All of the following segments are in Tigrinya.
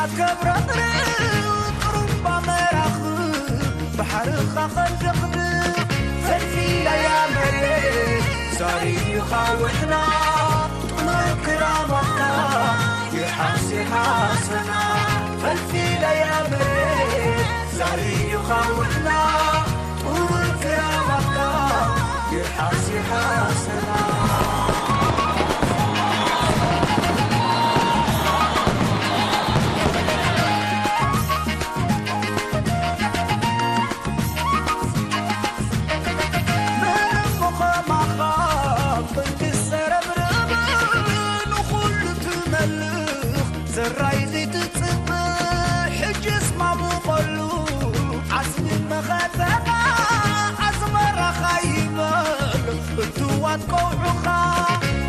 ኣትከብረቕርቕ ጥሩምባ መራኽብ ባሕርኻ ኸንደቕድቕ ፈልፊለያ መሬት ዛሪኻ ውሕና ጥኑር ክራማትካ ይሓሲ ሓሰና ፈልፊለያ መሬት ዛሪኻ ውሕና ጥኑር ክራማትካ ይሓሲ ሓሰና ዘራይ ዘይትጽብእ ሕጅስ ማሙቐሉ ዓስቢ መኸተኻ ኣስመራኻ ይበሉ እትዋት ቀውዑኻ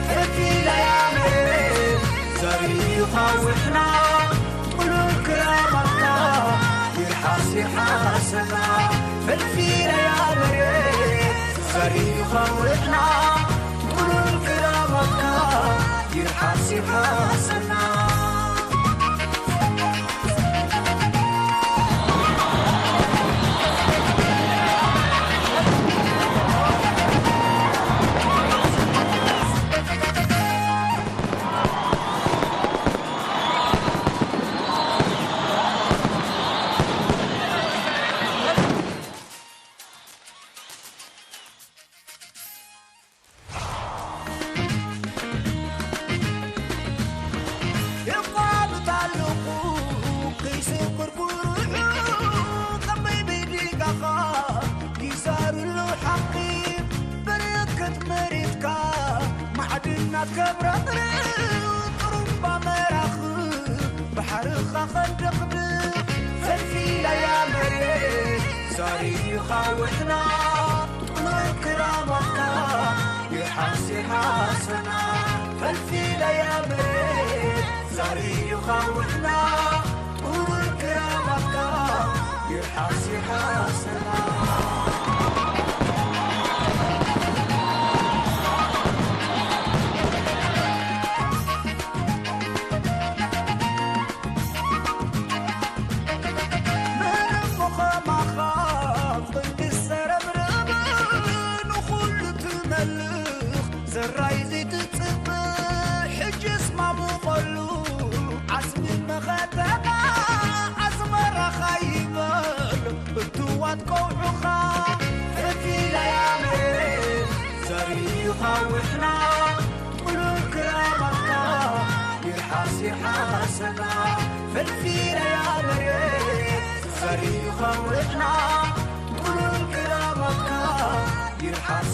ፈቲለያ መሬት ዘሪኻ ውሕና ጥሉል ክራማትካ ይርሓስ ይርሓሰና ፈልፊለያ መሬት ዘሪኻ ውሕና ጥሉል ክራማትካ ይርሓስ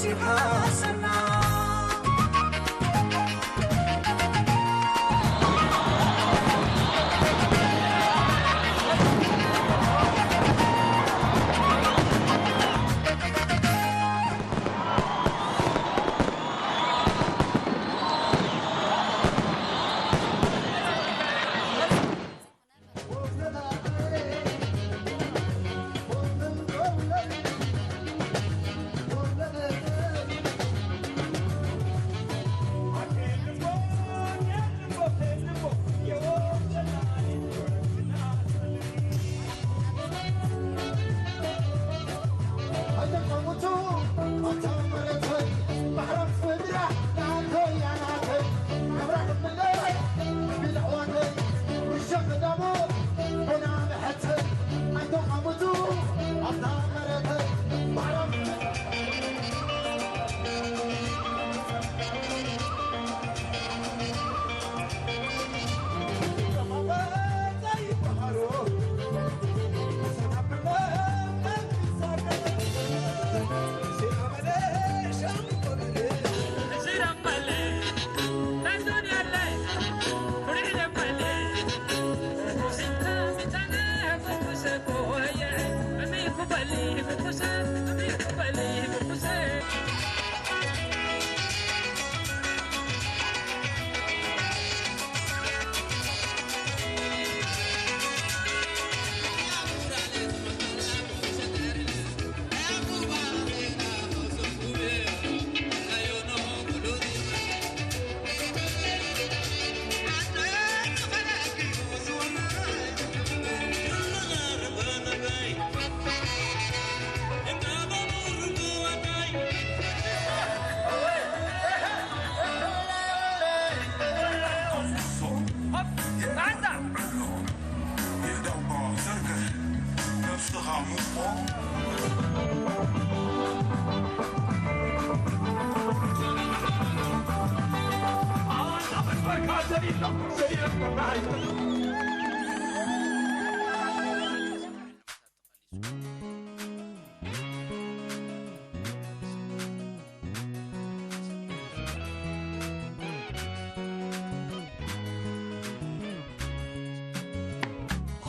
ይርሓሰና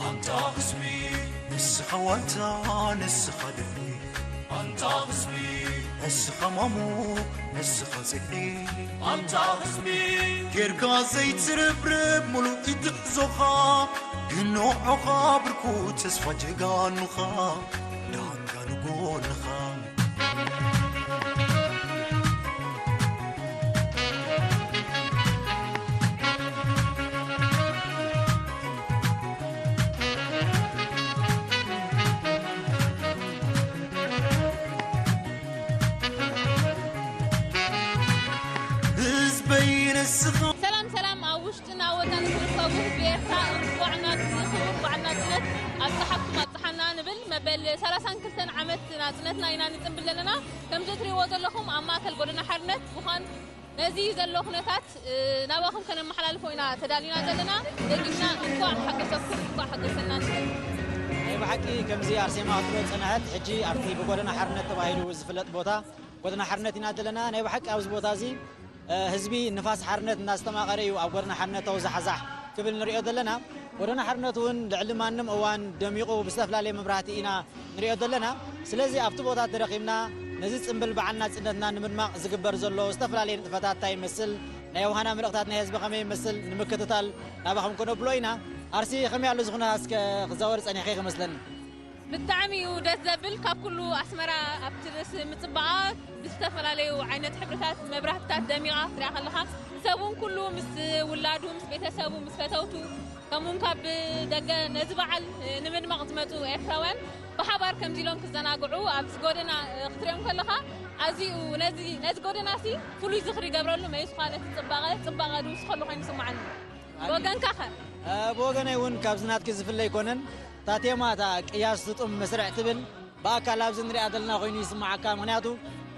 ኣንታ ህዝቢ፣ ንስኻ ዋልታ፣ ንስኻ ድምዒ። ኣንታ ህዝቢ፣ ንስኻ ማሙ፣ ንስኻ ጽድቂ። ኣንታ ህዝቢ፣ ጌርካ ዘይትርብርብ፣ ምሉእ ኢድ ትሕዞኻ፣ ግን ንዕኻ ብርኩ ተስፋ ጀጋኑኻ፣ ዳርጋ ንጎንኻ። ህዝበይ ንስኻ ሰላም ሰላም፣ ኣብ ውሽጥን ኣብ ወጻን እትርከቡ ህዝቢ ኤርትራ፣ እንኳዕ ናብዚ ክቡር በዓል ናጽነት ኣብጽሓኩም ኣብጽሓና ንብል። መበል ሰላሳን ክልተን ዓመት ናጽነትና ኢና ንጽንብል ዘለና። ከምዚ እትርእይዎ ዘለኹም ኣብ ማእከል ጎደና ሓርነት ምዃን ነዚ ዘሎ ኩነታት፣ እ፣ ናባኹም ከነመሓላልፎ ኢና ተዳሊና ዘለና። ደጊምና እንኳዕ ሓጎሰኩም፣ እንኳዕ ሓጎሰና ንብል። ናይ ብሓቂ ከምዚ ኣርሴማ ክትብሎ ዝጸንሐት፣ ሕጂ ኣብቲ ብጎደና ሓርነት ተባሂሉ ዝፍለጥ ቦታ ጎደና ሓርነት ኢና ዘለና። ናይ ብሓቂ ኣብዚ ቦታ እዚ፣ እ፣ ህዝቢ ንፋስ ሓርነት እናስተማቐረ እዩ ኣብ ጎደና ሓርነት ተውዛሕዛሕ ክብል ንሪኦ ዘለና። ጎደና ሓርነት እውን ልዕሊ ማንም እዋን ደሚቑ ብዝተፈላለየ መብራህቲ ኢና ንሪኦ ዘለና። ስለዚ ኣብቲ ቦታ ተረኺብና ነዚ ጽምብል በዓል ናጽነትና ንምድማቕ ዝግበር ዘሎ ዝተፈላለየ ንጥፈታት እንታይ ይመስል፣ ናይ ዮሃና መልእኽታት ናይ ህዝቢ ከመይ ይመስል ንምክትታል ናባኹም ከነብሎ ኢና። ኣርሲ ከመይ ኣሎ ዝኹነ እስከ ክዛወር ጸኒሐ ከይመስለኒ። ብጣዕሚ እዩ ደስ ዘብል። ካብ ኩሉ ኣስመራ ኣብቲ ርእሲ ምጽባቓ ብዝተፈላለዩ ዓይነት ሕብርታት መብራህትታት ደሚቓ ትሪኣ ከለኻ፣ ሰብ እውን ኩሉ ምስ ውላዱ፣ ምስ ቤተሰቡ፣ ምስ ፈተውቱ፣ ከምኡውን ካብ ደገ ነዚ በዓል ንምድማቕ ዝመጹ ኤርትራውያን ብሓባር ከምዚ ኢሎም ክዘናግዑ ኣብዚ ጎደና ክትሪኦም ከለኻ፣ ኣዝዩ ነዚ፣ ነዚ ጎደናሲ ፍሉይ ዝኽሪ ይገብረሉ፣ መይስኻ ነቲ ጽባቐ፣ ጽባቐ ዝውስኸሉ ኮይኑ ይስምዓኒ። ብወገንካ ኸ? እ፣ ብወገነይ እውን ካብዚ ናትኪ ዝፍለ ኣይኮነን። እታ ቴማ፣ እታ ቅያስ ስጡም መስርዕ ትብል፣ ብኣካል ኣብዚ ንሪኣ ዘለና ኮይኑ ይስምዓካ። ምኽንያቱ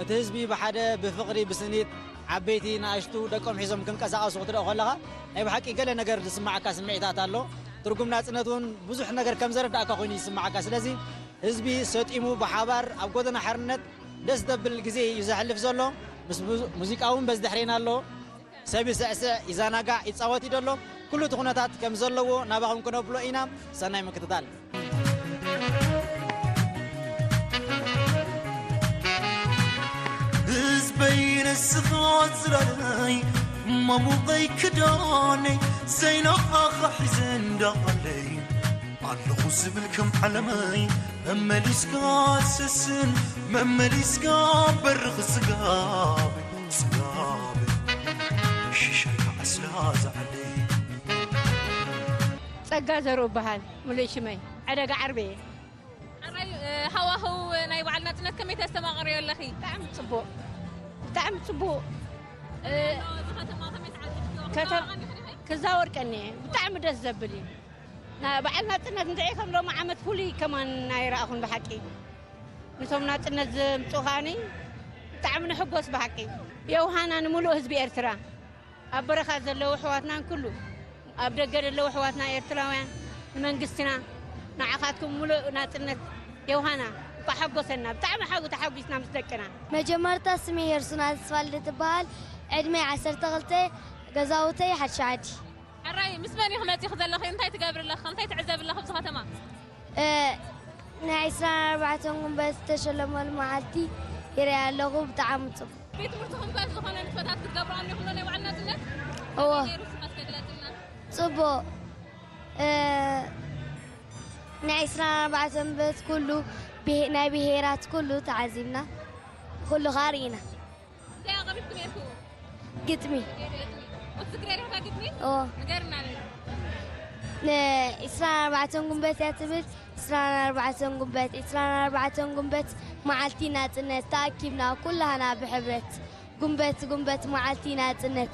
እቲ ህዝቢ ብሓደ ብፍቕሪ፣ ብስኒት፣ ዓበይቲ፣ ንኣሽቱ ደቆም ሒዞም ክንቀሳቐሱ ክትርኢ ከለኻ ናይ ብሓቂ ገለ ነገር ዝስምዓካ ስምዒታት ኣሎ። ትርጉም ናጽነት እውን ብዙሕ ነገር ከም ዘረዳእካ ኮይኑ ይስምዓካ። ስለዚ ህዝቢ ሰጢሙ ብሓባር ኣብ ጎደና ሓርነት ደስ ዘብል ግዜ እዩ ዘሕልፍ ዘሎ። ምስ ሙዝ-፣ ሙዚቃ እውን በዚ ድሕሬና ኣሎ። ሰብ ይስዕስዕ፣ ይዘናጋዕ፣ ይጻወት እዩ ዘሎ። ኩሉ እቲ ኩነታት ከም ዘለዎ ናባኹም ክነብሎ ኢና። ሰናይ ምክትታል። ህዝበይ ንስኻ ጽላለይ፣ ማሙቐይ ክዳነይ፣ ዘይናኻ ሒዘ እንዳቐለይ ኣለኹ ዝብል ከም ዓለመይ፣ መመሊስካ ሰስን፣ መመሊስካ በርኽ ጽጋብ፣ ጽጋብ፣ ሽሻይ ዓስላ ዝዓለይ። ጸጋ ዘርኡ እበሃል፣ ምሉእ ሽመይ። ዕደጋ ዓርቢ እየ። ሕራይ፣ እ፣ ሃዋህው ናይ በዓል ናጽነት ከመይ ተስተማቕርዮ ኣለኺ? ብጣዕሚ ጽቡቕ፣ ብጣዕሚ ጽቡቕ። እ፣ እዚ ከተማ ከመይ ትዓዘብክዮ? ከተም-፣ ክዛወር ቀኒየ። ብጣዕሚ ደስ ዘብል እዩ። ና-፣ በዓል ናጽነት እንድዒ ከም ሎሚ ዓመት ፍሉይ ከማን ኣይረኣኹን ብሓቂ። ነቶም ናጽነት ዘምጽኡ ከኣኒ ብጣዕሚ ንሕጎስ ብሓቂ። የውሃና ንምሉእ ህዝቢ ኤርትራ፣ ኣብ በረኻ ዘለዉ ኣሕዋትናን ኩሉ ኣብ ደገ ዘለዉ ኣሕዋትና ኤርትራውያን፣ ንመንግስትና፣ ንዓኻትኩም ምሉእ ናጽነት የውሃና። እንኳዕ ሓጎሰና። ብጣዕሚ ሓጉ ተሓጒስና ምስ ደቅና። መጀመርታ ስመይ ሄርሱና ተስፋልደ ትበሃል። ዕድመይ ዓሰርተ ክልተ፣ ገዛውተይ ሓድሽ ዓዲ። ሕራይ፣ ምስ መን ኢኺ መጺኺ ዘለኺ? እንታይ ትገብሪ ኣለኺ? እንታይ ትዕዘቢ ኣለኺ ኣብዚ ከተማ? እ፣ ናይ ዕስራን ኣርባዕተን ጉንበት ዝተሸለመሉ መዓልቲ ይርኢ ኣለኹ። ብጣዕሚ ጽቡቕ። ቤት ትምህርትኹም ከ ዝኾነ ንጥፈታት ክትገብሩ ኣለኹም ዶ ናይ በዓል ናጽነት? እወ። ከመይ ነይሩ እስኻ እስከ ግለጽልና። ጽቡቕ። እ፣ ናይ ዕስራን ኣርባዕተን ጉንበት ኩሉ ብሄ-፣ ናይ ብሄራት ኩሉ ተዓዚብና። ኩሉ ኸኣ ርኢና። እንታይ ኣቕሪብኪ ነይርኪ? ግጥሚ። ግጥሚ። ክትዝክርያ ዲኺ እታ ግጥሚ? እዎ። ንገርና በይ። ን-፣ ዕስራን ኣርባዕተን ጉንበት እያ ትብል። ዕስራን ኣርባዕተን ጉንበት፣ ዕስራን ኣርባዕተን ጉንበት መዓልቲ ናጽነት ተኣኪብና ኩላህና ብሕብረት። ጉንበት፣ ጉንበት መዓልቲ ናጽነት።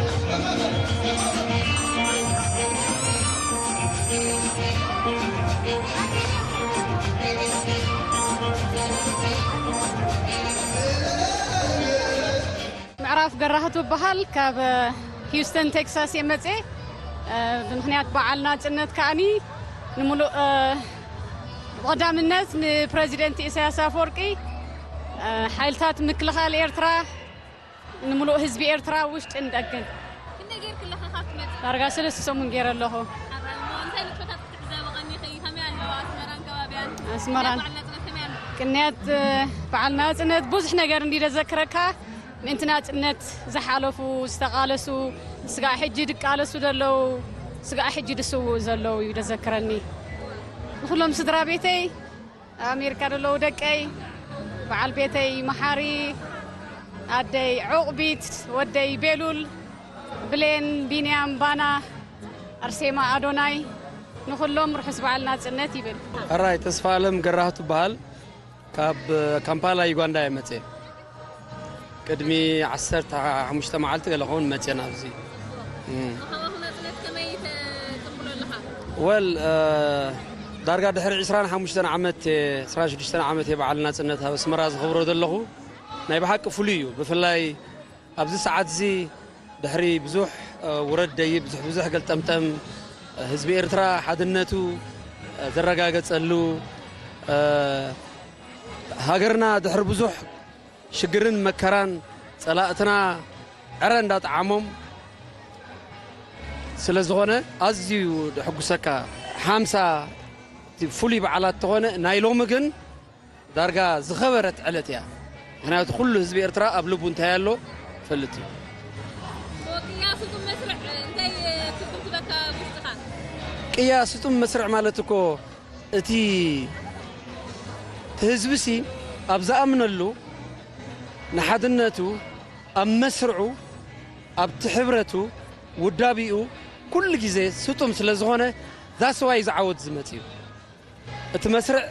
ኣፍ ገራህቱ በሃል ካብ ሂውስተን ቴክሳስ እየ መጽኤ። ብምኽንያት በዓል ናጽነት ከኣኒ ንምሉእ ብቐዳምነት ንፕረዚደንት ኢሳያስ ኣፈወርቂ፣ ሓይልታት ምክልኻል ኤርትራ፣ ንምሉእ ህዝቢ ኤርትራ ውሽጥን ደገን። ክንደይ ጌርክለኸ ካብ ትመጽእ? ዳርጋ ሰለስተ ሰሙን ገይረ ኣለኹ። ሓራይ እሞ እንታይ ንጥፈታት ክትዕዘቢ ቀኒኺ? ከመይ ኣለዋ ኣስመራን ከባቢያን? ኣስመራን። በዓል ናጽነት ከመይ ኣሎ? ቅንያት በዓል ናጽነት ብዙሕ ነገር እንዲ ዘዘክረካ፣ ምእንቲ ናጽነት ዝሓለፉ ዝተቓለሱ፣ ስጋዕ ሕጂ ድቃለሱ ዘለዉ፣ ስጋዕ ሕጂ ድስውኡ ዘለዉ እዩ ደዘክረኒ። ንኹሎም ስድራ ቤተይ፣ ኣብ ኣሜሪካ ዘለዉ ደቀይ፣ በዓል ቤተይ መሓሪ፣ ኣደይ ዑቕቢት፣ ወደይ ቤሉል፣ ብሌን፣ ቢንያም፣ ባና፣ ኣርሴማ፣ ኣዶናይ፣ ንኹሎም ርሑስ በዓል ናጽነት ይብል። ሕራይ ተስፋ ኣለም ገራህቱ በሃል። ካብ ካምፓላ ዩጋንዳ እየ መጽየ። ቅድሚ ዓሰርተ ሓሙሽተ መዓልቲ ገለ ኸውን መጽየ ናብዚ። እም። ንኸባኹ ናጽነት ከመይ ተጽንብሎ ኣለኻ? ወል፣ እ፣ ዳርጋ ድሕሪ ዕስራን ሓሙሽተን ዓመት፣ ዕስራን ሽዱሽተን ዓመት እየ በዓል ናጽነት ኣብ ኣስመራ ዝኽብሮ ዘለኹ። ናይ ብሓቂ ፍሉይ እዩ። ብፍላይ ኣብዚ ሰዓት እዚ ድሕሪ ብዙሕ፣ እ፣ ውረድ ደይብ፣ ብዙሕ፣ ብዙሕ ገልጠምጠም፣ እ፣ ህዝቢ ኤርትራ ሓድነቱ፣ እ፣ ዘረጋገጸሉ፣ እ፣ ሃገርና ድሕሪ ብዙሕ ሽግርን መከራን ጸላእትና ዕረ እንዳጠዓሞም ስለ ዝኾነ ኣዝዩ ደሕጉሰካ። ሓምሳ እቲ ፍሉይ በዓላት ተኾነ ናይ ሎሚ ግን ዳርጋ ዝኸበረት ዕለት እያ። ምኽንያቱ ኩሉ ህዝቢ ኤርትራ ኣብ ልቡ እንታይ ኣሎ ፈልጥ እዩ። ቅያ ስጡም መስርዕ እንታይ ትርጉም ትበካ ውሽጥኻ? ቅያ ስጡም መስርዕ ማለት እኮ እቲ እቲ ህዝቢ ሲ ኣብ ዝኣምነሉ ንሓድነቱ ኣብ መስርዑ ኣብቲ ሕብረቱ ውዳቢኡ ኩሉ ግዜ ስጡም ስለ ዝኾነ ዛስዋይ ዝዓወት ዝመጽእ እዩ። እቲ መስርዕ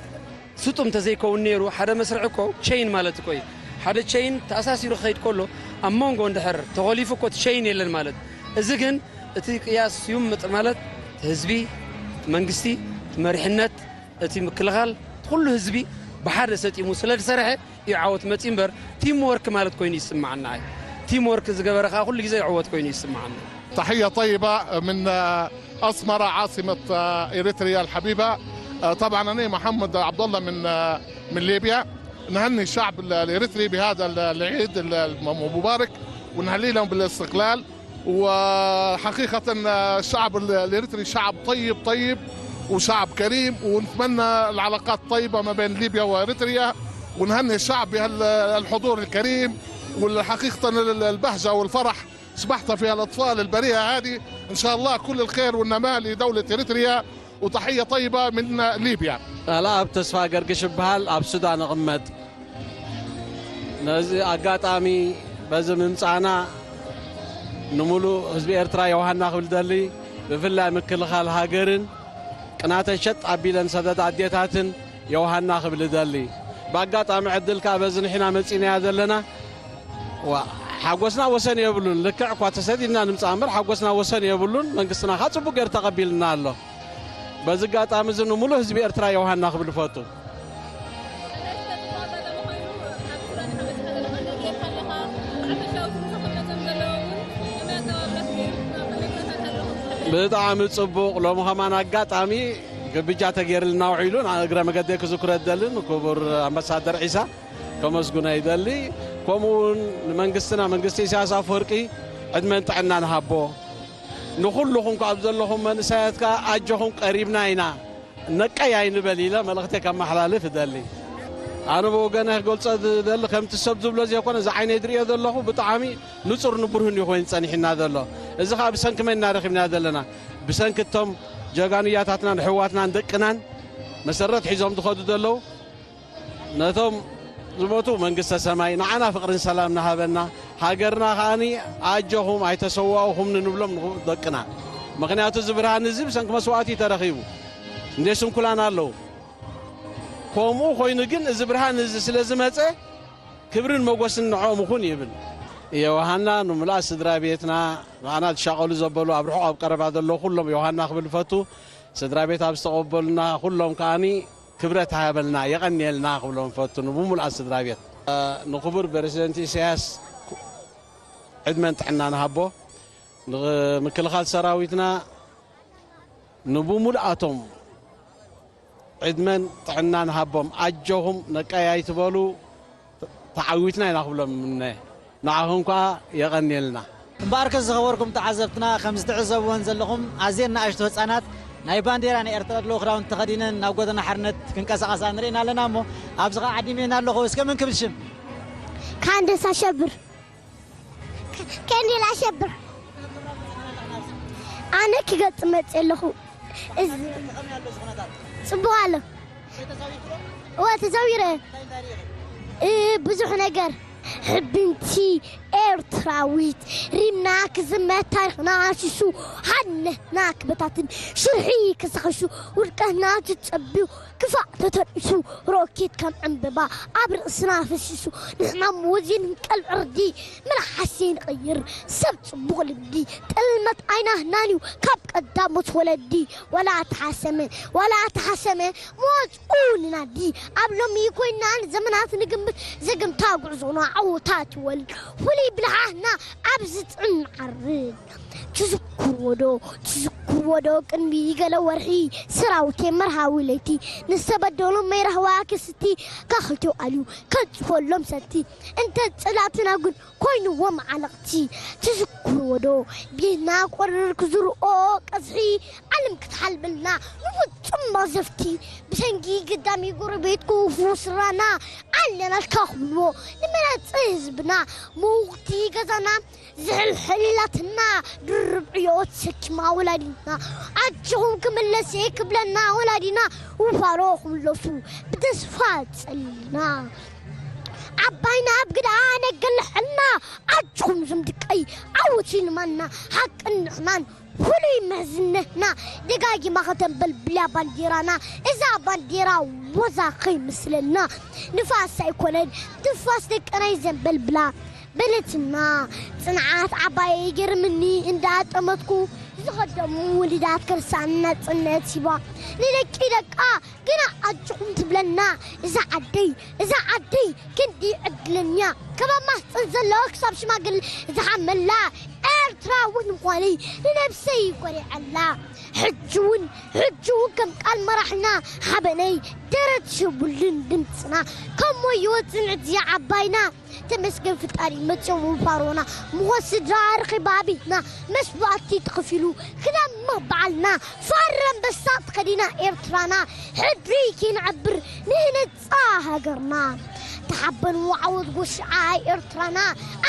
ስጡም ተዘይከውን ነይሩ፣ ሓደ መስርዕ እኮ ቸይን ማለት እኮ እዩ። ሓደ ቸይን ተኣሳሲሩ ክኸይድ ከሎ ኣብ መንጎ እንድሕር ተኾሊፉ እኮ እቲ ቸይን የለን ማለት። እዚ ግን እቲ ቅያስ ስዩም ምጥ-፣ ማለት እቲ ህዝቢ፣ እቲ መንግስቲ፣ እቲ መሪሕነት፣ እቲ ምክልኻል፣ እቲ ኩሉ ህዝቢ ብሓደ ሰጢሙ ስለ ዝሰርሐ እዩ ዓወት መጺኡ እምበር ቲም ወርክ ማለት ኮይኑ ይስምዓና። ኣይ ቲም ወርክ ዝገበረ ከኣ ኩሉ ግዜ ይዕወት ኮይኑ ይስምዓና። تحية طيبة من، آه، أسمرة عاصمة، آه، إريتريا الحبيبة. آه، طبعًا أنا محمد عبد الله من، آه، من ليبيا. نهني الشعب ال-، الإريتري بهذا ال-، العيد ال-، الم-، المبارك، ونهني لهم بالاستقلال. وحقيقة، آه، الشعب ال-، الإريتري شعب طيب طيب وشعب كريم، ونتمنى العلاقات طيبة ما بين ليبيا وإريتريا، ونهني الشعب بهالحضور الكريم. والحقيقة ال-، البهجة والفرح شبحت فيها الأطفال البريئة هذه. إن شاء الله كل الخير والنماء لدولة إريتريا، وتحية طيبة من ليبيا. ኣልኣብ ተስፋ ገርግሽ እበሃል፣ ኣብ ሱዳን እቕመጥ። ነዚ ኣጋጣሚ በዚ ምምጻእና ንምሉእ ህዝቢ ኤርትራ ዮሃና ክብል ደሊ፣ ብፍላይ ምክልኻል ሃገርን ቅናተን ሸጥ ኣቢለን ሰደድ ኣዴታትን ዮሃና ክብል ደሊ። ብኣጋጣሚ ዕድል ከኣ በዚ ንሕና መጺናያ ዘለና፣ ዋ፣ ሓጎስና ወሰን የብሉን። ልክዕ እኳ ተሰዲድና ንምጻእ እምበር ሓጎስና ወሰን የብሉን። መንግስትና ከኣ ጽቡቅ ገይሩ ተቐቢልና ኣሎ። በዚ ኣጋጣሚ እዚ ንምሉእ ህዝቢ ኤርትራ ዮሃና ክብል እፈቱ። ብጣዕሚ ጽቡቕ። ሎሚ ከማን ኣጋጣሚ ግብጃ ተገይርልና ውዒሉ፣ ንእግረ መገደይ ክዝክሮ ይደልን ክቡር ኣምባሳደር ዒሳ ከመስግኖ ይደሊ። ከምኡ እውን ንመንግስትና፣ መንግስቲ ኢሳያስ ኣፈወርቂ ዕድመን ጥዕናን ሃቦ። ንኹልኹም ካብ ዘለኹም መንእሰያት ከኣ ኣጆኹም ቀሪብና ኢና። ነቀይ ኣይንበል ኢለ መልእኽተይ ከመሓላልፍ እደሊ። ኣነ ብወገነ ክገልጾ ዝደሊ ከምቲ ሰብ ዝብሎ ዘይኮነ፣ እዚ ዓይነይ ዝርእዮ ዘለኹ ብጣዕሚ ንጹር ንብርህን እዩ ኮይኑ ጸኒሕና ዘሎ። እዚ ኸኣ ብሰንኪ መን ኢና ረኺብና ዘለና? ብሰንኪ እቶም ጀጋኑ ኣያታትናን ኣሕዋትናን ደቅናን መሰረት ሒዞም ዝኸዱ ዘለዉ። ነቶም ዝሞቱ መንግስተ ሰማይ፣ ንዓና ፍቕርን ሰላም ንሃበና። ሃገርና ከኣኒ ኣጆኹም ኣይተሰዋኡኹም ንብሎም ንኹ-፣ ደቅና። ምኽንያቱ እዚ ብርሃን እዚ ብሰንኪ መስዋእቲ እዩ ተረኺቡ። እንዴ ስንኩላን ኣለዉ። ከምኡ ኮይኑ ግን እዚ ብርሃን እዚ ስለ ዝመጸ ክብርን መጎስን ንዕኦም ይኹን ይብል። ዮሃና ንምልኣት ስድራ ቤትና፣ ንዓና ዝሻቐሉ ዘበሉ ኣብ ርሑቕ ኣብ ቀረባ ዘለዉ ኩሎም ዮሃና ክብል ፈቱ። ስድራ ቤት ኣብ ዝተቐበሉና ኩሎም ከኣኒ ክብረት ሃበልና፣ የቐንየልና ክብሎም ፈቱ፣ ንብሙልኣት ስድራ ቤት። ንክቡር ፕረዚደንት ኢሳያስ ዕድመን ጥዕናን ሃቦ። ንምክልኻል ሰራዊትና ንብሙሉኣቶም ዕድመን ጥዕናን ሃቦም። ኣጆኹም፣ ነቀይ ኣይትበሉ፣ ተዓዊትና ኢና ክብሎም እምነ። ንዓኹም ከኣ የቐንየልና። እምበኣርከስ ዝኸበርኩም ተዓዘብትና፣ ከም ዝትዕዘብወን ዘለኹም ኣዝየን ንኣሽቱ ህጻናት ናይ ባንዴራ ናይ ኤርትራ ልኡኽ ክዳውንቲ ተኸዲነን ናብ ጎደና ሓርነት ክንቀሳቐሳ ንርእና ኣለና። እሞ ኣብዚ ኸዓ ዓዲመን ኣለኹ። እስከ መን ክብል ሽም? ካንደስ ኣሸብር። ከንደል ኣሸብር። ኣነ ክገጽ መጽእ ኣለኹ። እዚ ጽቡቕ ኣሎ። እወ፣ ተዘዊረ። እ፣ ብዙሕ ነገር። ሕብንቲ ኤርትራዊት ሪምና ክዝመት ታሪኽና ሽሹ ሃነትና ክበታትን ሽርሒ ክሰኸሹ ውድቀትና ትጸብዩ ክፋእ ተተርኢሱ ሮኬት ከም ዕምበባ ኣብ ርእስና ፈሲሱ ንሕማም ወዚን ቀልዕርዲ መልሓስ ይንቐይር ሰብ ጽቡቕ ልምዲ ጥልመት ኣይናህናን እዩ ካብ ቀዳሞት ወለዲ ወላ ተሓሰመ ወላ ተሓሰመ መዋጽኡ ንናዲ ኣብ ሎሚ ኮይናን ዘመናት ንግምት ዘገምታ ጉዕዞና ዓወታት ይወልድ ፍሉይ ብልሓህና ኣብ ዝጥዕም ዓርግ ትዝክርዎ ዶ ትዝክርዎ ዶ ቅድሚ ገለ ወርሒ ሰራዊቴ መርሃዊ ለይቲ ንዝተበደሉ መይራህዋ ክስቲ ካኽልቲ ኣልዩ ከጽፈሎም ሰቲ እንተ ጽላትና ግን ኮይንዎም ዓለቕቲ ትዝክርዎ ዶ ቤና ቆርር ክዝርኦ ቀዝሒ ዓለም ክትሓልበልና ንፍጹም መቕዘፍቲ ብሰንጊ ግዳሚ ጎረቤት ክውፉ ስራና ኣለናልካ ክብልዎ ንመረጽ ህዝብና መውቕቲ ገዛና ዝሕልሕላትና ድርብ ዕዮ ተሰኪማ ወላዲትና ኣጆኹም ክምለስ እየ ክብለና ወላዲና ውፋሮ ክምለሱ ብተስፋ ጸሊና ዓባይና ኣብ ግዳ ነገልሐልና ኣጆኹም ዝምድቀይ ዓወት ይልማና ሓቅን ንሕናን ፍሉይ መዝነትና ደጋጊማ ከተንበልብልያ ባንዴራና እዛ ባንዴራ ወዛ ከይመስለና ንፋስ ኣይኮነን ትንፋስ ደቀናይ ዘንበልብላ በለትና ጽንዓት ዓባይ ገርምኒ እንዳጠመትኩ ዝኸደሙ ውልዳት ከርሳን ናጽነት ሂባ ንደቂ ደቃ ግና ኣጆኹም ትብለና እዛ ዓደይ እዛ ዓደይ ክንዲ ዕድለኛ ካብ ኣብ ማህፀን ዘለዋ ክሳብ ሽማግል ዝሓመላ ኤርትራዊ ምዃነይ ንነብሰይ ይኮሪዐላ ሕጂ እውን ሕጂ እውን ከም ቃል መራሕና ሓበነይ ደረት ሽቡልን ድምፅና ከሞ ይወፅን ዕዝያ ዓባይና ተመስገን ፍጣሪ መፅኦም ፋሮና ምኾን ስድራ ርኺባ ኣቢና መስዋእቲ ተኸፊሉ ክነምቕ በዓልና ፋር ኣንበሳ ተኸዲና ኤርትራና ሕድሪ ከይንዓብር ንህነፃ ሃገርና ተሓበኑ ዓወት ጎሽዓ ኤርትራና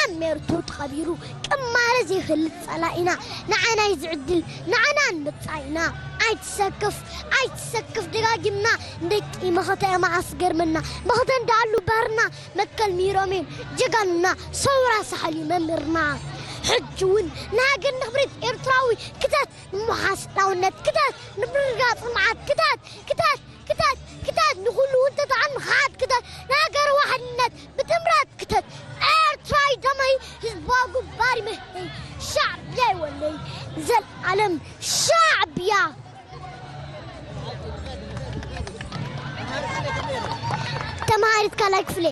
ኣብ ሜርቱ ተኸቢሩ ቅማረ ዘይፈልጥ ጸላኢና ንዓና እዩ ዝዕድል ንዓና ንመጻኢና ኣይትሰክፍ ኣይትሰክፍ ደጋጊምና ንደቂ መኸተ የማኣስ ገርምና መኸተ እንዳኣሉ ባህርና መትከል ሚሮሜን ጀጋኑና ሰውራ ሳሕል እዩ መምህርና ሕጂ እውን ንሃገር ንኽብሪት ኤርትራዊ ክተት ንመሓስ ናውነት ክተት ንብርጋጽ መዓት ክተት ክተት ክተት ክተት ንኹሉ ውንተታን ምኽሓድ ክተት ንሃገር ዋሕድነት ብጥምረት ክተት ኤርትራዊ ደመይ ህዝባ ጉባሪ መህተይ ሻዕብያ ይወለይ ዘልዓለም ሻዕብያ ተማሃሪት ካልኣይ ክፍለ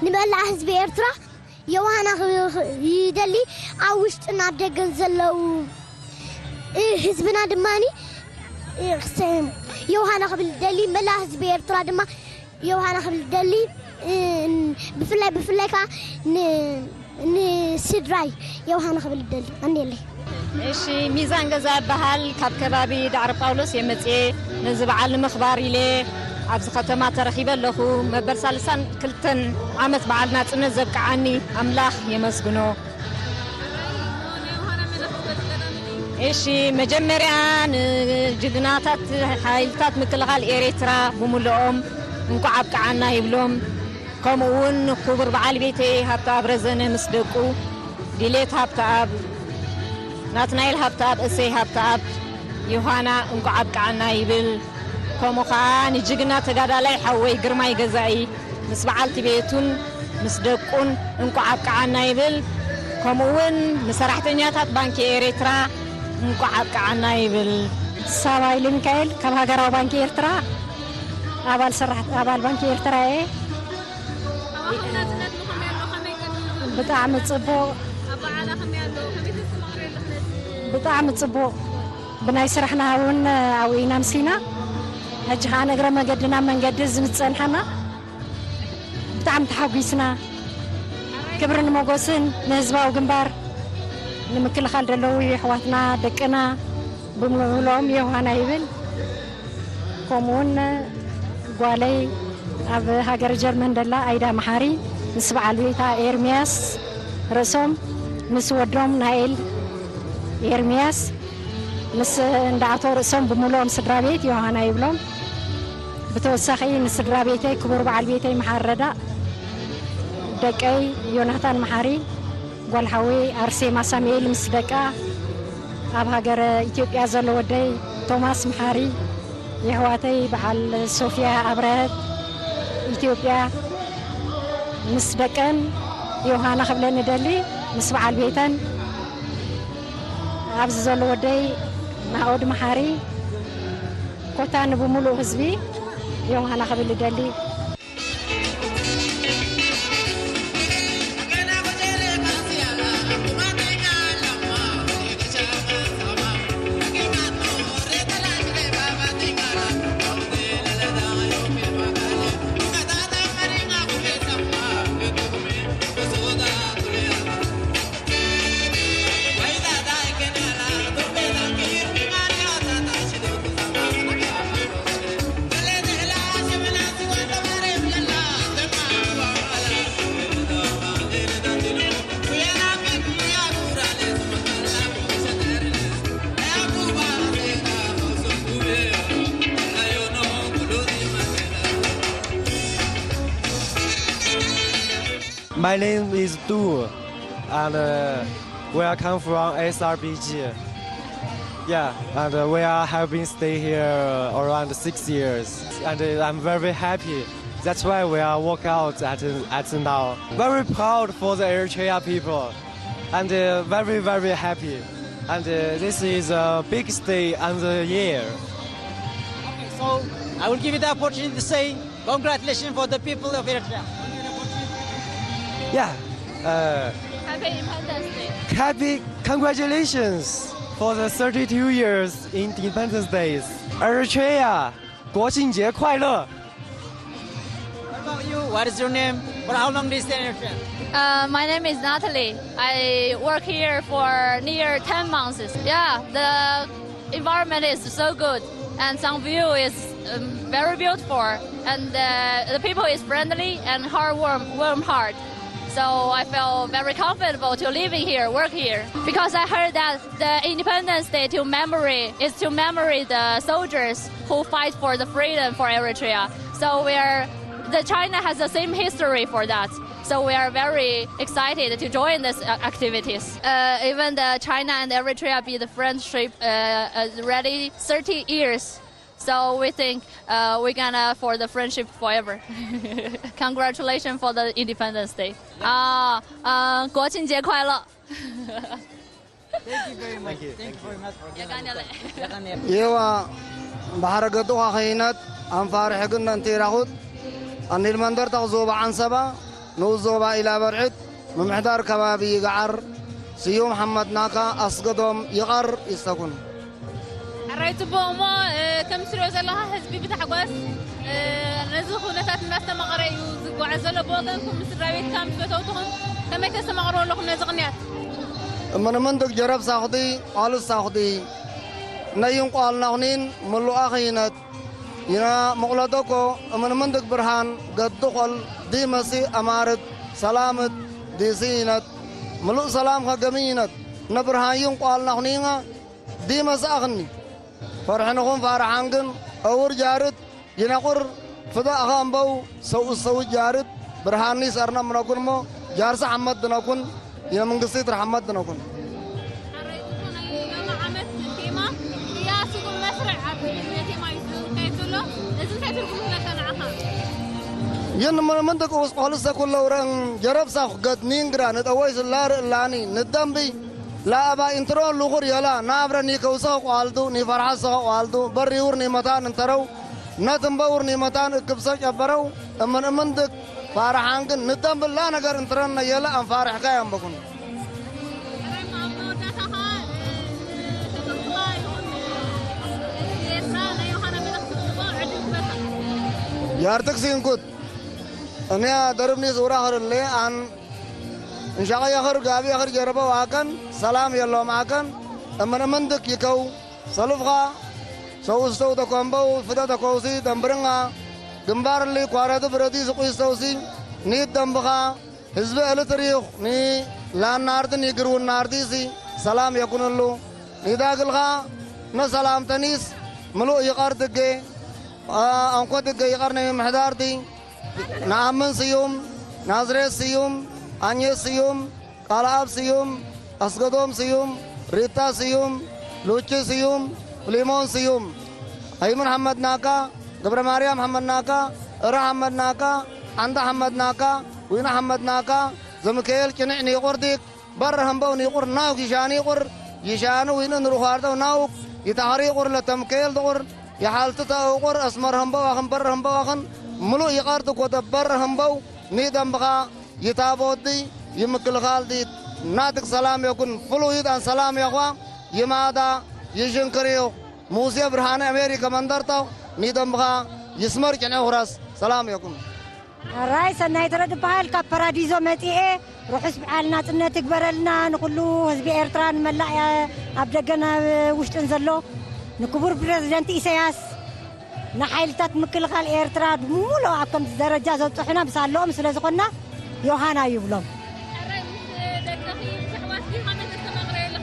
ንመላእ ህዝቢ ኤርትራ የውሃና ይደሊ ኣብ ውሽጥን ኣብ ደገን ዘለዉ ህዝብና ድማ የውሃና ክብል ደሊ መላ ህዝቢ ኤርትራ ድማ የውሃና ክብል ደሊ ብፍላይ ብፍላይ ከዓ ንስድራይ የውሃና ክብል ደሊ ኣንየለይ እሺ ሚዛን ገዛ ይበሃል ካብ ከባቢ ዳዕሮ ጳውሎስ የመፅኤ ነዚ በዓል ንምኽባር ኢለ ኣብዚ ከተማ ተረኺበ ኣለኹ መበል ሳልሳን ክልተን ዓመት በዓል ናፅነት ዘብቅዓኒ ኣምላኽ የመስግኖ እሺ መጀመርያ ንጅግናታት ሓይልታት ምክልኻል ኤሬትራ ብምልኦም እንኳዕ ኣብቅዓና ይብሎም ከምኡ እውን ንክቡር በዓል ቤተይ ሃብተኣብ ረዘነ ምስ ደቁ፣ ዲሌት ሃብተኣብ፣ ናትናኤል ሃብተኣብ፣ እሰይ ሃብተኣብ፣ ዮሃና እንኳዕ ኣብቅዓና ይብል። ከምኡ ኸዓ ንጅግና ተጋዳላይ ሓወይ ግርማይ ገዛኢ ምስ በዓልቲ ቤቱን ምስ ደቁን እንኳዕ ኣብቅዓና ይብል። ከምኡ እውን ንሰራሕተኛታት ባንኪ ኤሬትራ እንኳዕ ኣብቅዓና ይብል። ሳባ ይልሚካኤል ካብ ሃገራዊ ባንኪ ኤርትራ ኣባል ሰራሕ ኣባል ባንኪ ኤርትራ እየ። ብጣዕሚ ጽቡቕ። ብጣዕሚ ጽቡቕ። ብናይ ስራሕና እውን ኣብኡ ኢና ምሲና። ሕጂ ኸዓ ንእግረ መገድና መንገዲ ዝምፀንሓና ብጣዕሚ ተሓጒስና። ክብርን ሞጎስን ንህዝባዊ ግንባር፣ ንምክልኻል ዘለዉ የሕዋትና፣ ደቅና ብምልኦም ዮሃና ይብል። ከምኡውን ጓለይ ኣብ ሃገር ጀርመን ደላ ኣይዳ መሓሪ ምስ በዓል ቤታ ኤርምያስ ርእሶም፣ ምስ ወዶም ናኤል ኤርምያስ፣ ምስ እንዳ ኣቶ ርእሶም ብምልኦም ስድራ ቤት ዮሃና ይብሎም። ብተወሳኺ ንስድራ ቤተይ ክቡር በዓል ቤተይ መሓሪ ረዳእ፣ ደቀይ ዮናታን መሓሪ፣ ጓል ሓወይ ኣርሴማ ሳሙኤል ምስ ደቃ፣ ኣብ ሃገረ ኢትዮጵያ ዘሎ ወደይ ቶማስ መሓሪ፣ የሕዋተይ በዓል ሶፍያ ኣብረሀት ኢትዮጵያ ምስ ደቀን ዮሃና ክብለን እደሊ፣ ምስ በዓል ቤተን ኣብዚ ዘሎ ወደይ ናኦድ መሓሪ፣ ኮታ ንብምሉእ ህዝቢ ዮሃና ክብል እደሊ። My name is Du, and uh, we are come from S R B G. Yeah, and uh, we are have been stay here around six years, and uh, I'm very happy. That's why we are walk out at at now. Very proud for the Eritrea people, and uh, very very happy. And uh, this is a big stay on the year. Okay, so I will give you the opportunity to say congratulations for the people of Eritrea. Yeah. Uh, Happy Independence Day. Happy congratulations for the thirty-two years Independence Days. Eritrea, 国庆节快乐! What about you? What is your name? For how long do you stay in Eritrea? Uh, my name is Natalie. I work here for near ten months. Yeah, the environment is so good, and Sangview is um, very beautiful, and uh, the people is friendly and heart warm, warm heart. So I feel very comfortable to living here, work here, because I heard that the Independence Day to memory is to memory the soldiers who fight for the freedom for Eritrea. So we are, the China has the same history for that. So we are very excited to join these uh, activities. Uh, even the China and Eritrea be the friendship uh, already thirty years. So we think uh, we're gonna for the friendship forever. Congratulations for the Independence Day. Uh, uh, 国庆节快乐! Thank you very much. Thank you very much. Yakanele. Yewa, bahara gadu ka khinat, am farih gunna anti rahut, anil mandar ta zoba ansaba, no zoba ila bar'it, mumhdar kababi gaar, siyum Muhammad naka asgadom yagar istakun. ሕራይ ጽቡቕ እሞ ከም ትሪኦ ዘለኻ ህዝቢ ብታሕጓስ ነዚ ኩነታት እናስተማቐረ እዩ ዝጓዓዝ ዘሎ። ብወገንኩም ምስ ስድራ ቤትካ ምስ ፈተውትኹም ከመይ ተስተማቕርዎ ኣለኹም ነዚ ቅንያት? እምንምንድግ ጀረብ ሳኹዲ ቋልስ ሳኹዲ ነይን ቋልናኹኒን ምሉኣ ኸይነት ይና መቑለደኮ እምንምንድግ ብርሃን ገድኾል ዲመሲ ኣማርት ሰላምት ዲሲይነት ምሉእ ሰላም ኸገምይነት ነብርሃን ይን ቋልናኹኒንጋ ዲመ ሰኣኽኒ ፈርሕንኹም ፋርሓን ግን እውር ጃርት ይነቑር ፍዳእኻ እምበው ሰው ሰው ጃርት ብርሃኒ ሰርና ምነኩን እሞ ጃርሰ ሓመድ ድነኩን ይነ መንግስቲ ትርሓመድ ድነኩን። ዓመት ቴማ ህያስጉ መስርዕ ኣብ ዝብል ቴማ እዩ ዝካየድ ዘሎ። እዚ እንታይ ትርጉም ኣለካ ንዓኻ? ይን ምንምንድቅ ውስጥ ሆልሰ ኩለውረን ጀረብሳ ገድኒን ግራ ንጠወይ ስላር እላኒ ንደንቢ ላኣባ ኢንትሮን ሉኹር የላ ናብረ ኒከውሰኸ ቋልዱ ኒፈርሓሰኸ ቋልዱ በሪውር ኒመታን እንተረው ነትንበውር ኒመታን እክብሰ ጨበረው እምን እምንድቅ ፋርሓን ግን ንደንብላ ነገር እንትረና የለ ኣንፋርሕካ እዮም በኩን። ያርትክ ሲንኩት እኒያ ደርብኒ ሱራ ኽርሌ ኣን እንሻቐ የኽር ጋቢ የኽር ጀረበው ኣከን ሰላም የሎም ኣከን እምን እምንድክ ይከው ሰሉፍኻ ሰውስተው ተኮምበው ፍደ ተኮውሲ ደንብርንጋ ግንባርሊ ኳረቲ ብረቲ ስቁይስተውሲ ኒት ደንብኻ ህዝቢ እልትሪኽ ኒላናርትን ይግርውናርቲሲ ሰላም የኩንሉ ኒዳግልኻ መሰላምተኒስ ምሉእ ይቐር ድጌ ኣንኮ ድጌ ይቐር ናይ ምምሕዳርቲ ንኣምን ስዩም ናዝሬት ስዩም ኣኘስ ስዩም ቃልኣብ ስዩም ኣስገዶም ስዩም ሪታ ስዩም ሉቺ ስዩም ፍሊሞን ስዩም ኣይምን ሓመድናካ ገብረ ማርያም ሓመድናካ እራ ሓመድናካ ዓንዳ ሓመድናካ ዊና ሓመድናካ ዘምከኤል ጭንዕ ኒቁር ዲክ በር ህምበው ኒቁር ናውክ ይሻኒ ቁር ይሻኒ ዊኑ ንሩዃርደው ናውክ ይታሕሪ ቁር ለተምከኤል ድቁር ይሓልትተ እቁር ኣስመር ህምበው ኣኽን በር ህምበው ኣኽን ምሉእ ይቐርድ ኮተ በር ህምበው ኒደንብኻ ይታቦዲ ይምክልኻልዲ ናትክ ሰላም የኩን ፍሉይት ኣን ሰላም የኳ ይማዳ ይሽንክርዮ ሙሴ ብርሃነ ኣሜሪካ መንደርታው ኒደንብኻ ይስመር ጭንዑ ኹራስ ሰላም የኩን። ኣራይ ሰናይ ተረድ በሃል ካብ ፓራዲዞ መጺኤ ርሑስ በዓል ናጽነት ይግበረልና ንኹሉ ህዝቢ ኤርትራ ንመላእ ኣብ ደገን ኣብ ውሽጥን ዘሎ ንክቡር ፕረዚደንት ኢሳያስ ንሓይልታት ምክልኻል ኤርትራ ብሙሉእ ኣብ ከምዚ ደረጃ ዘብጽሑና ብሳለኦም ስለ ዝኾንና ዮሃና ይብሎም።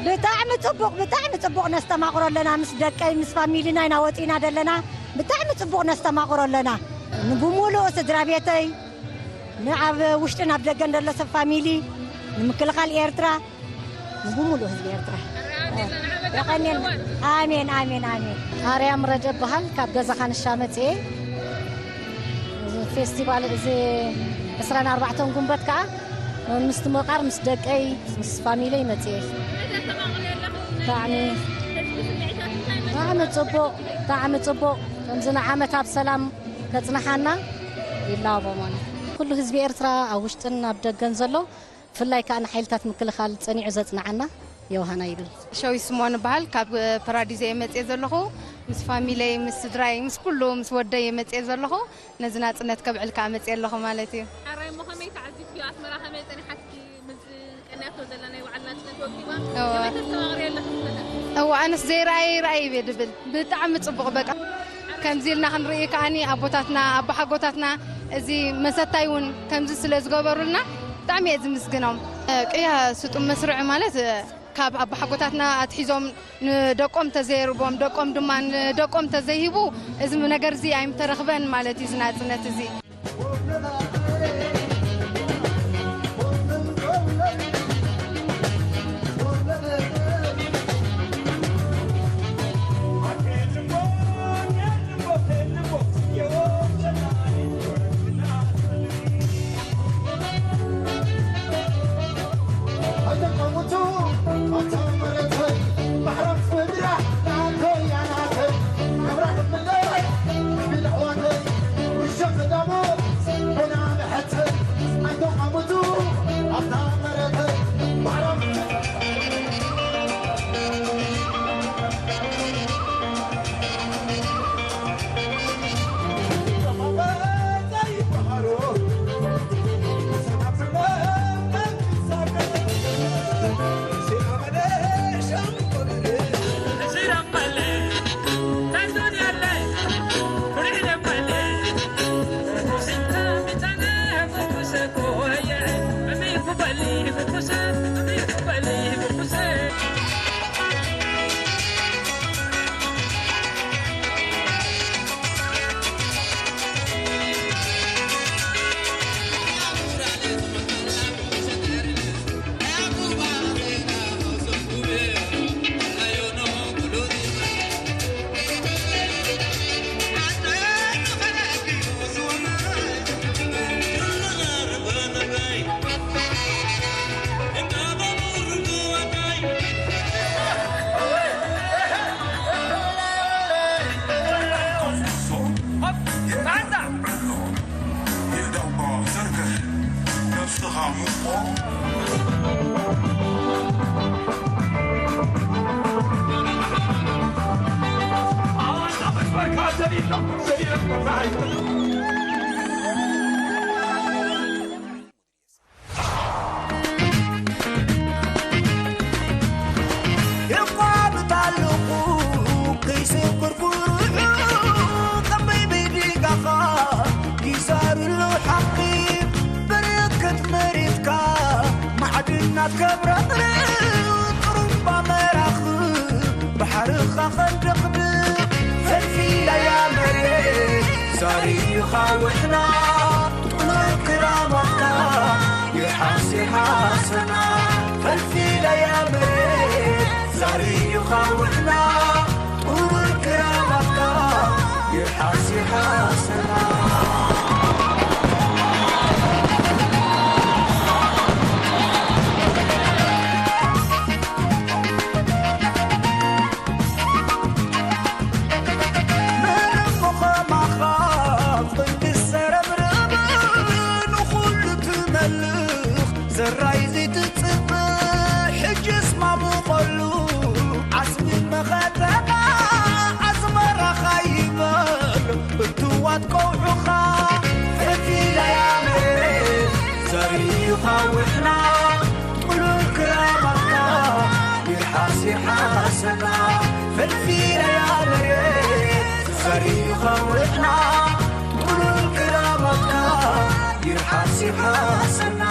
ብጣዕሚ ጽቡቕ ብጣዕሚ ጽቡቕ ነስተማቕሮ ኣለና ምስ ደቀይ ምስ ፋሚሊና ኢና ወፂና ዘለና። ብጣዕሚ ጽቡቕ ነስተማቕሮ ኣለና። ብሙሉእ ስድራ ቤተይ ንኣብ ውሽጥን ኣብ ደገን ዘሎ ሰብ ፋሚሊ ንምክልኻል ኤርትራ ብሙሉእ ህዝቢ ኤርትራ የቐንየልና። ኣሜን ኣሜን ኣሜን። ኣርያም ረጀብ በሃል ካብ ገዛ ካንሻ መጽኤ። እዚ ፌስቲቫል እዚ ዕስራን ኣርባዕተን ጉንበት ከኣ ምስቲ ምቓር ምስ ደቀይ ምስ ፋሚለይ መጽኤ። ብጣዕሚ ብጣዕሚ ጽቡቕ ብጣዕሚ ጽቡቕ ከምዚ ንዓመት ኣብ ሰላም ከጽንሓና ይላቦ ማለት ኩሉ ህዝቢ ኤርትራ ኣብ ውሽጥን ኣብ ደገን ዘሎ ብፍላይ ከኣ ንሓይልታት ምክልኻል ጸኒዑ ዘጽንዓና ዮሃና ይብል። ሸዊት ስምኦን እበሃል። ካብ ፓራዲዞ እየ መጽየ ዘለኹ። ምስ ፋሚለይ፣ ምስ ስድራይ፣ ምስ ኩሉ፣ ምስ ወደይ እየ መጽየ ዘለኹ። ነዚ ናጽነት ከብዕል ከኣ መጽየ ኣለኹ ማለት እዩ። ሕራይ እሞ ከመይ ተዓዚብክዮ? ኣስመራ ከመይ ጸኒሓትኪ? ምስዚ ቀንያቶ ዘለና ናይ በዓል ናጽነት ወኪባ እዋ። ከመይ ተስተማቕሪ ኣለኺ? እዋ፣ ኣነስ ዘይረኣየ ይረኣየ እየ ድብል። ብጣዕሚ ጽቡቕ በቃ። ከምዚ ኢልና ክንርኢ ከኣኒ ኣቦታትና ኣቦሓጎታትና እዚ መሰታይ እውን ከምዚ ስለ ዝገበሩልና ብጣዕሚ እየ ዝምስግኖም። ቅያ ስጡም መስርዕ ማለት ካብ ኣቦሓጎታትና ኣትሒዞም ንደቆም ተዘየርቦም ደቆም ድማ ንደቆም ተዘይሂቡ እዚ ነገር እዚ ኣይምተረኽበን ማለት እዩ። ዝናጽነት እዚ የቋምት ኣለኹ ከይሰብር ፍርሑ፣ ከመይ ብድጋኻ ይዛርሉ ሓቂ፣ በረከት መሬትካ ማዕድናት ከብረቕርቕ፣ ጥሩምባ መራኽብ ባሕርኻ ኸንደቕድቕ፣ ፈልፊለያ መሬት ዛሪኻ ውሕና፣ ጥሉል ክራማትካ ይሓስ ይሓሰና፣ ፈልፊለያ መሬት ዛሪኻ ውሕና፣ ጥሉል ክራማትካ ይሓስ ይሓሰና። ምንም ኸማኻ ክንዲ ዝሰረብረብ ንኹሉ ትመልኽ ዘራይ ዘይትጽብእ ሕጅስ ማሙቐሉ ዓስቢ መኸተና ኣስመራኻ ይበል እትዋት ቀውዑኻ ፈቲለያ መሬት ዘሪኻ ውሕና ጥሉል ክራማትካ ይርሓስ ይርሓሰና ፈልፊለያ መሬት ዘሪኻ ውሕና ጥሉል ክራማትካ ይርሓስ ይርሓሰና